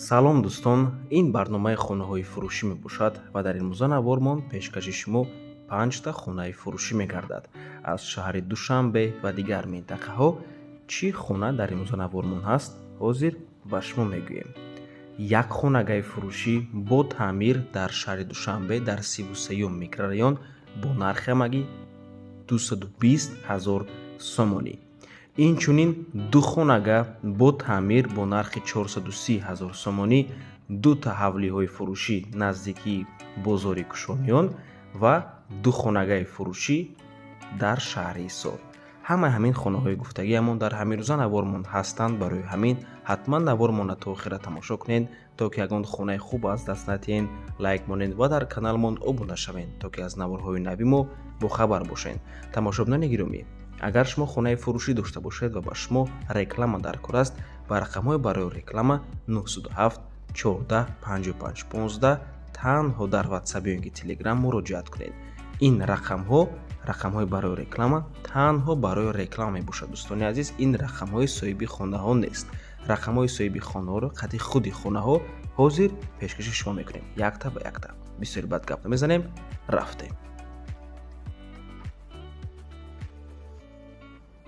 Салом, дӯстон! Ин барномаи хонаҳои фурӯшӣ мебошад ва дар имрӯза навормон пешкаши шумо панҷта хонаи фурӯшӣ мегардад аз шаҳри Душанбе ва дигар минтақаҳо. Чӣ хона дар имрӯза навормон ҳаст, ҳозир ба шумо мегӯем. Як хонагаи фурӯшӣ бо таъмир дар шаҳри Душанбе, дар 33-юм микрорайон, бо нархи ҳамагӣ 220 ҳазор сомонӣ. Инчунин ду хонага бо таъмир бо нархи 430 ҳазор сомонӣ, дута ҳавлиҳои фурӯшӣ наздикии бозори Кушониён ва ду хонагаи фурӯшӣ дар шаҳри Ҳисор. Ҳамаи ҳамин хонаҳои гуфтагиамон дар ҳамин рӯза навормон ҳастанд. Барои ҳамин ҳатман навормонро то охира тамошо кунед, то ки ягон хонаи хуб аз даст натиҳед. Лайк монед ва дар каналмон обуна шавед, то ки аз наворҳои нави мо бохабар бошед. Тамошобинони гиромӣ, агар шумо хонаи фурӯшӣ дошта бошед ва ба шумо реклама дар кор аст, ба рақамҳои барои реклама 907 14 55 15 танҳо дар Ватсап ё ин ки Телеграм муроҷиат кунед. Ин рақамҳо рақамҳои барои реклама, танҳо барои реклама мебошад, дӯстони азиз. Ин рақамҳои соҳиби хонаҳо нест. Рақамҳои соҳиби хонаҳоро қади худи хонаҳо ҳозир пешкаши шумо мекунем, якта ба якта. Бисёри бад гап намезанем, рафтем.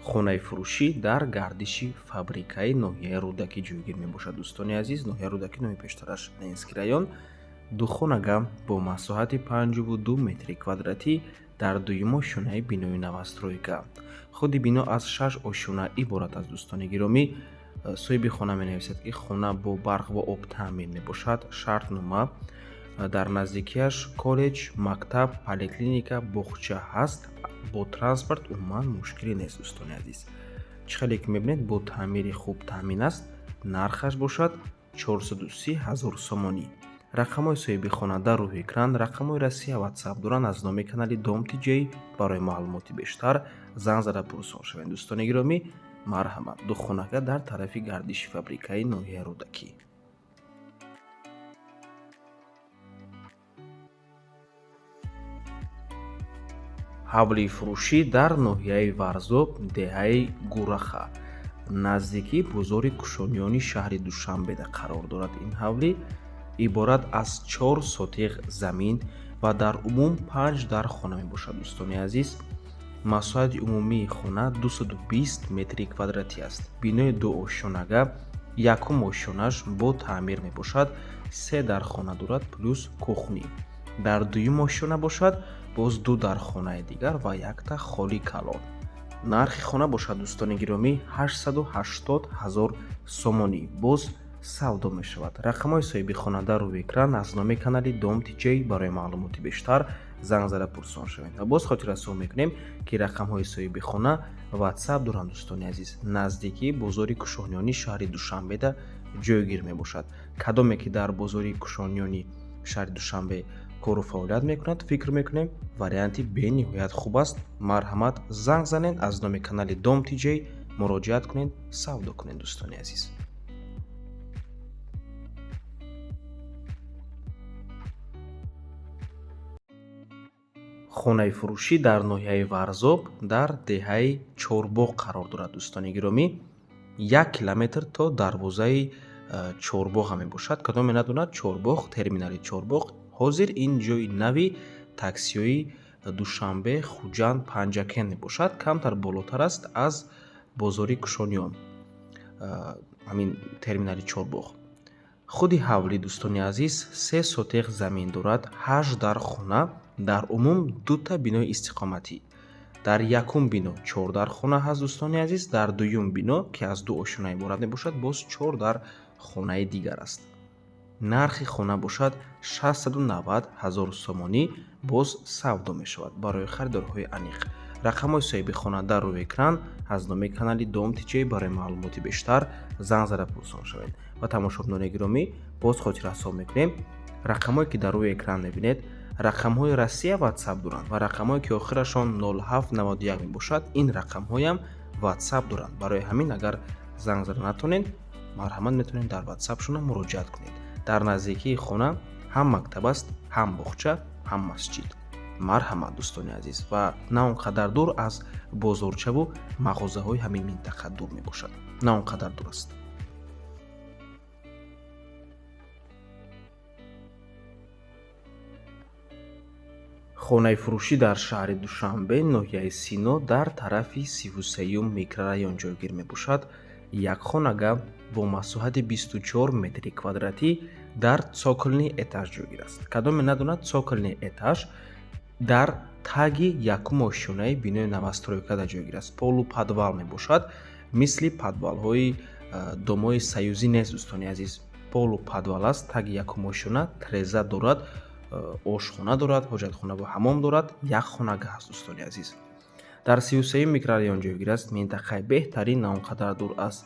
Хонаи фурӯшӣ дар гардиши фабрикаи ноҳияи Рӯдакӣ ҷойгир мебошад, дӯстони азиз. Ноҳияи Рӯдакӣ, номи пештараш Ленинский район. Духонага бо масоҳати 52 метри квадратӣ дар дуюм ошёнаи бинои новостройка. Худи бино аз шаш ошёна иборат аст, дӯстони гиромӣ. Соҳиби хона менависад, ки хона бо барқ ва об таъмин мебошад, шартнома. Дар наздикиаш коллеҷ, мактаб, поликлиника, боғча ҳаст. Бо транспорт умуман мушкиле нест, дӯстони азиз. Чӣ хеле ки мебинед, бо таъмири хуб таъмин аст. Нархаш бошад 430 ҳазор сомонӣ. Рақамҳои соҳиби хона дар рӯи экран, рақамҳои Россия Ватсап доранд. Аз номи канали Дом Тиҷей барои маълумоти бештар занг зада пурсон шавед. Дӯстони гиромӣ, марҳамат, духонага дар тарафи гардиши фабрикаи ноҳияи Рӯдакӣ. Ҳавлии фурӯшӣ дар ноҳияи Варзоб, деҳаи Гураха, наздикии бозори Кушониёни шаҳри Душанбеда қарор дорад. Ин ҳавлӣ иборат аз 4 сотиғ замин ва дар умум панҷ дар хона мебошад, дӯстони азиз. Масоҳати умумии хона 220 метри квадратӣ аст. Бинои дуошёнага, якум ошёнаш бо таъмир мебошад, се дар хона дорад плюс кухня. Дар дуюм ошёна бошад, боз ду дархонаи дигар ва якта холи калон. Нархи хона бошад, дӯстони гиромӣ, 880 ҳазор сомонӣ, боз савдо мешавад. Рақамҳои соҳиби хона дар рӯи экран. Аз номи канали Дом Тиҷей барои маълумоти бештар занг зада пурсон шавед. Ва боз хотиррасон мекунем, ки рақамҳои соҳиби хона Ватсап доранд, дӯстони азиз. Наздикии бозори Кушониёни шаҳри Душанбеда ҷойгир мебошад. Кадоме ки дар бозори Кушониёни шаҳри Душанбе кору фаъолият мекунад, фикр мекунем, варианти бениҳоят хуб аст. Марҳамат, занг занед, аз номи канали Дом Тиҷей муроҷиат кунед, савдо кунед, дӯстони азиз. Хонаи фурӯшӣ дар ноҳияи Варзоб, дар деҳаи Чорбоғ қарор дорад, дӯстони гиромӣ. 1 километр то дарвозаи Чорбоға мебошад. Кадоме надонад, Чорбоғ, терминали Чорбоғ, ҳозир ин ҷои нави таксиҳои Душанбе, Хуҷанд, Панҷакент мебошад. Камтар болотар аст аз бозори Кушониён ҳамин терминали Чорбоғ. Худи ҳавлӣ, дӯстони азиз, 3 сотиғ замин дорад, ҳашт дар хона, дар умум дута бинои истиқоматӣ. Дар якум бино чор дар хона ҳаст, дӯстони азиз. Дар дуюм бино, ки аз ду ошёна иборат мебошад, боз чор дар хонаи дигар аст. Нархи хона бошад 690 ҳазор сомонӣ, боз савдо мешавад. Барои харидорҳои аниқ рақамҳои соҳиби хона дар рӯи экран. Аз номи канали Дом Тиҷей барои маълумоти бештар занг зада пурсон шавед. Ва тамошобинони гиромӣ, боз хотиррасон мекунем: рақамҳое ки дар рӯи экран мебинед, рақамҳои Россия Ватсап доранд ва рақамҳое ки охирашон 0791 мебошад, ин рақамҳоям Ватсап доранд. Барои ҳамин, агар занг зада натонед, марҳамат, метавонед дар Ватсапшона муроҷиат кунед. Дар наздикии хона ҳам мактаб аст, ҳам боғча, ҳам масҷид. Марҳамат, дӯстони азиз. Ва на он қадар дур аз бозорчаву мағозаҳои ҳамин минтақа дур мебошад, на он қадар дур аст. Хонаи фурӯшӣ дар шаҳри Душанбе, ноҳияи Сино, дар тарафи 33-юм микрорайон ҷойгир мебошад. Як хонага бо масоҳати 24 метри квадратӣ дар цокольный этаж ҷойгир аст. Кадоме надонад, цокольный этаж дар таги якум ошёнаи бинои новостройкада ҷойгир аст. Полуподвал мебошад, мисли подвалҳои домои союзӣ нест, дӯстони азиз. Полуподвал аст, таги якум ошёна треза дорад, ошхона дорад, ҳоҷатхона ва ҳамом дорад. Як хонага ҳаст, дӯстони азиз. Дар 33-юм микрорайон ҷойгир аст. Минтақаи беҳтарин, на он қадар дур аз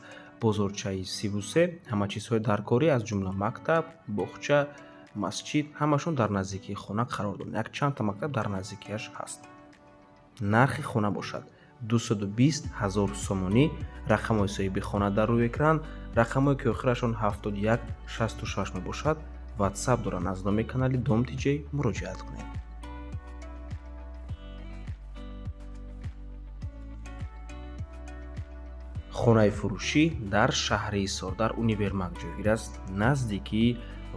бозорчаи 33. Ҳама чизҳои даркорӣ, аз ҷумла мактаб, боғча, масҷид, ҳамашон дар наздикии хона қарор доранд. Якчандта мактаб дар наздикиаш ҳаст. Нархи хона бошад 220 ҳазор сомонӣ. Рақамҳои соҳиби хона дар рӯи экран, рақамҳое ки охирашон 71 66 мебошад, WhatsApp доранд. Аз номи канали Дом TJ муроҷиат кунед. Хонаи фурӯшӣ дар шаҳри Ҳисор, дар универмаг ҷойгир аст. Наздикии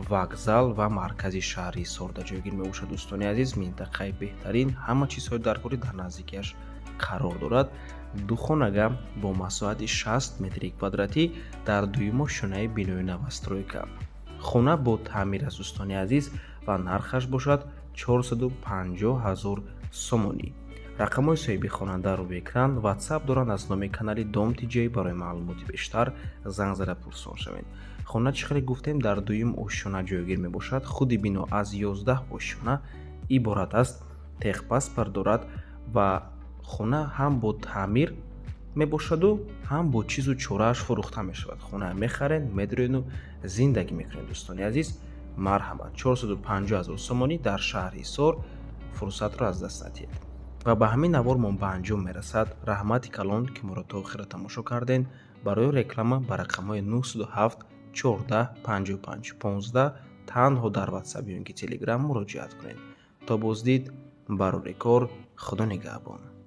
вокзал ва маркази шаҳри Ҳисорда ҷойгир мебошад, дӯстони азиз. Минтақаи беҳтарин, ҳама чизҳои даркорӣ дар наздикиаш қарор дорад. Ду хонага бо масоҳати 60 метри квадратӣ дар дуюм ошёнаи бинои новостройка. Хона бо таъмир аст, дӯстони азиз, ва нархаш бошад 450 ҳазор сомонӣ. Рақамҳои соҳиби хона дар рӯи экран, WhatsApp доранд. Аз номи канали Дом TJ барои маълумоти бештар занг зада пурсон шавед. Хона, чӣ хеле гуфтем, дар дуюм ошёна ҷойгир мебошад. Худи бино аз 11 ошёна иборат аст, техпаспорт дорад ва хона ҳам бо таъмир мебошаду ҳам бо чизу чорааш фурӯхта мешавад. Хона мехаред, медроеду зиндагӣ мекунед, дӯстони азиз. Марҳамат, 450 ҳазор сомонӣ дар шаҳри Ҳисор. Фурсатро аз даст надиҳед. Ва ба ҳамин навормон ба анҷом мерасад. Раҳмати калон, ки моро то охира тамошо кардем. Барои реклама ба рақамҳои 907 14 55 15 танҳо дар WhatsApp ё ин ки Telegram муроҷиат кунед. То боздид, барори кор, Худо нигаҳбон.